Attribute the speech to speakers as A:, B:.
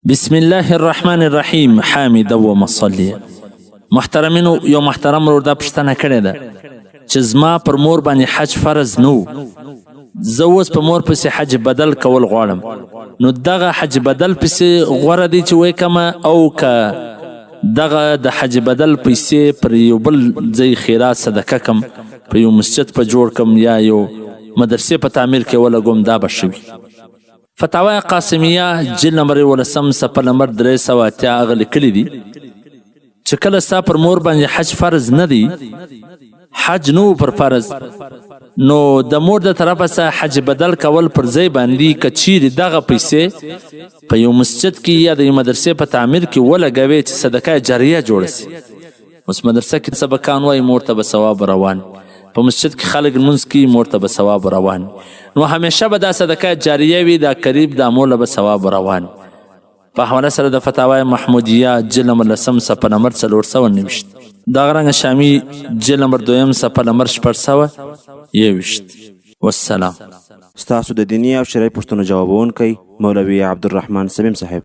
A: بسم الله الرحمن الرحیم حامد و مصلی. محترمینو، یو محترم ورور دا پوښتنه کړې ده چې زما پر مور باندې حج فرض نه و، زه اوس په مور پسې حج بدل کول غواړم، نو دغه حج بدل پسې غوره دی چې ویې کمه او که دغه د حج بدل پیسې پر یو بل ځای خیرات صدقه کم، په یو مسجد په جوړ کم یا یو مدرسې په تعمیر کې ولګوم، دا به ښه وي؟ فتاوی قاسمیه جلد نمبر 11 صفحه نمبر 380، هغه لیکلي دي چې کله ستا پر مور باندې حج فرض نه دی، حج نو پر فرض، نو د مور د طرفه څخه حج بدل کول پر ځای باندې، که چیرې دغه پیسې په یو مسجد کې یا د یو مدرسې په تعمیر کې ولګوي چې صدقه جاریه جوړه سي، اوس مدرسه کې سبقان وایي، مور ته به ثواب روان، په مسجد کې خلک لمونځ کوي، مور ته به ثواب روان، نو همیشه به دا صدقه جاریه وي، دا قریب دا مور له به ثواب روان. په حواله سره د فتاوی محمودیه جلد نمبر 10 صفحه نمبر 429، دغه رنګ شامی جلد نمبر 2 صفحه نمبر 621. والسلام.
B: ستاسو د دیني او شرعي پوښتنو جوابوونکی مولوي عبدالرحمن صمیم صاحب.